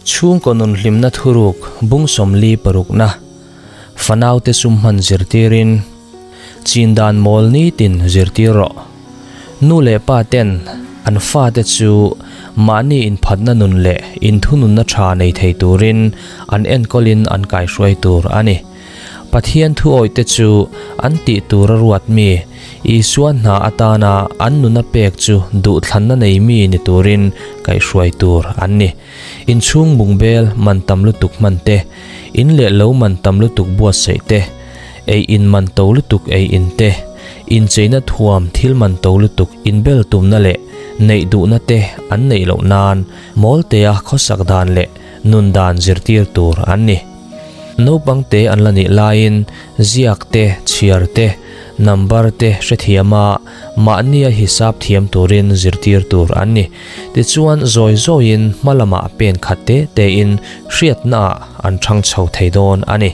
Chhungkaw nun hlimna thuruk bung 46na fanaute sum hman zirtirin chin dan mawl nitin zirtir rawh. Nu leh pa ten an fate chu mahni inphatna nun leh inthununna tha nei thei turin an enkawlin an kaihruai tur a ni. Pathian thu awihte chu an tih tur a ruat mi, Isua hna atana an nuna pek chu duhthlanna nei mi ni turin kaihhruai tur an ni. Inchhung bungbel man tam lutuk hman te, in leh lo man tam lutuk buatsaih te, ei in man to lutuk ei in te, incheina thuam thil man to lutuk inbel tumna leh neih duhna te an neih loh nan mawltea khawsak dan leh nun dan zirtir tur an ni. Naupang te an la nih laiin ziak te, chhiar te, number te hrethiam a, mahnia hisap thiam turin zirtir tur an ni. Tichuan zawi zawiin hma lamah pen khat te tein hriatnaah an thang chho thei dawn a ni.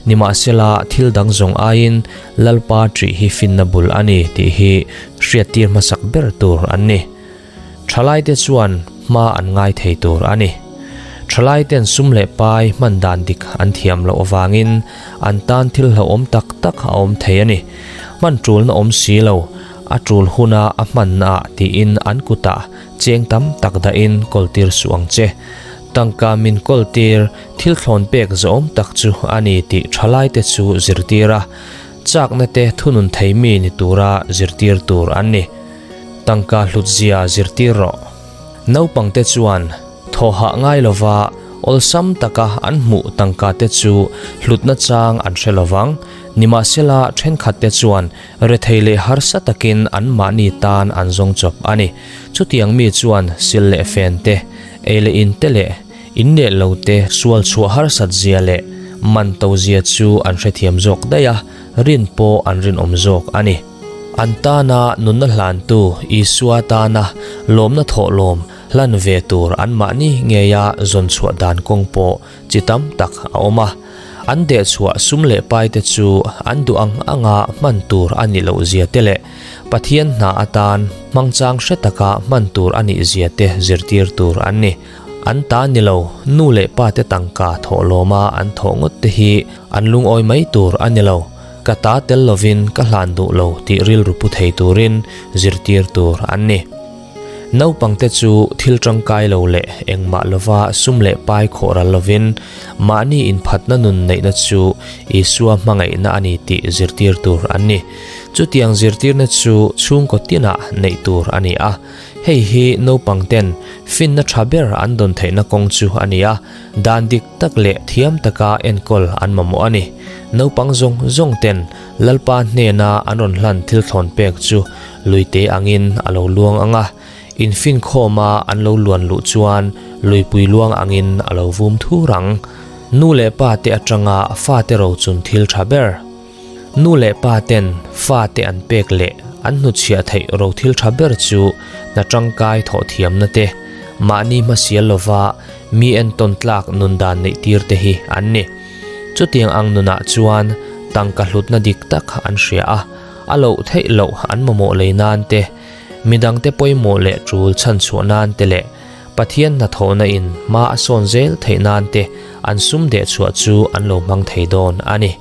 Nimahsela thil dang zawng aiin Lalpa ṭih hi finna bul a ni tih hi hriattir hmasak ber tur an ni. Thalaite chuan hma an ngai thei tur a ni. Thalaiten sum leh pai hman dan dik an thiam loh avangin an tan thil hlauhawm tak tak a awm thei a ni. Hman tulna awm si lo, a tul huna a hmannaah tiin an kutah cheng tam tak dahin kawltir suh ang che. Tangka min kawltir thil thlawn pek zawhawm tak chu a ni tih thalaite chu zirtir a, chakna te thunun thei mi ni tura zirtir tur an ni. Tangka hlutzia zirtir rawh. Naupangte chuan thawhah ngai lova awlsam taka an hmuh tangka te chu hlutna chang an hre lovang. Nimahsela thenkhatte chuan rethei leh harsa takin anmahni tan an zawng chawp a ni. Chutiang mi chuan sil leh fen te, ei leh in te leh in leh lo te sual chhuah harsat zia leh man to zia chu an hrethiam zawk daih a, rin pawh an rinawm zawk a ni. An tana nunna hlantu Isua tana lawmna thawhlawm hlan ve tur anmahni ngeia zawn chhuah dan kawng pawh chi tam tak a awm a. An dehchhuah sum leh paite chu an duh ang anga hman tur a nih loh zia te leh Pathian hna atan hmangchang hre taka hman tur a nih zia te zirtir tur an ni. An ta ni lo, nu leh pate tangka thawhlawma an thawh ngawt te hi an lungawi mai tur a ni lo. Ka ta tel lovin ka hlan duh lo tih rilru pu thei turin zirtir tur an ni. Naupangte chu thil tangkai lo leh engmah lova sum leh pai khawh ral lovin mahni inphatna nun neihna chu Isua hmangaihna a ni tih zirtir tur an ni. Chutiang zirtirna chu chhungkaw tinah neih tur a ni a. Hei hi naupangten finna tha ber an dawn theihna kawng chu a ni a. Dan dik tak leh thiam taka enkawl an mamawh a ni. Naupang zawng zawng ten Lalpa hnena an rawn hlan thil thlawn pek chu luite angin a lo luang ang a, infinkhawma an lo luan luh chuan luipui luang angin a lo vum thur ang. Nu leh pa te atanga fate rochun thil tha ber. Nu leh pa ten fate an pek leh an hnutchhiah theih ro thil tha ber chu hna tangkai thawh thiamna te, mahni hmasial lova mi entawn tlak nun dan neih tir te hi an ni. Chutiang ang nunah chuan tangka hlutna dik tak an hria a, a loh theih loh an mamawh lei nan te, midangte pawimawh leh tul chhanchhuah nan te leh Pathian hnathawhna in hma a sawn zel theih nan te an sum dehchhuah chu an lo hmang thei dawn a ni.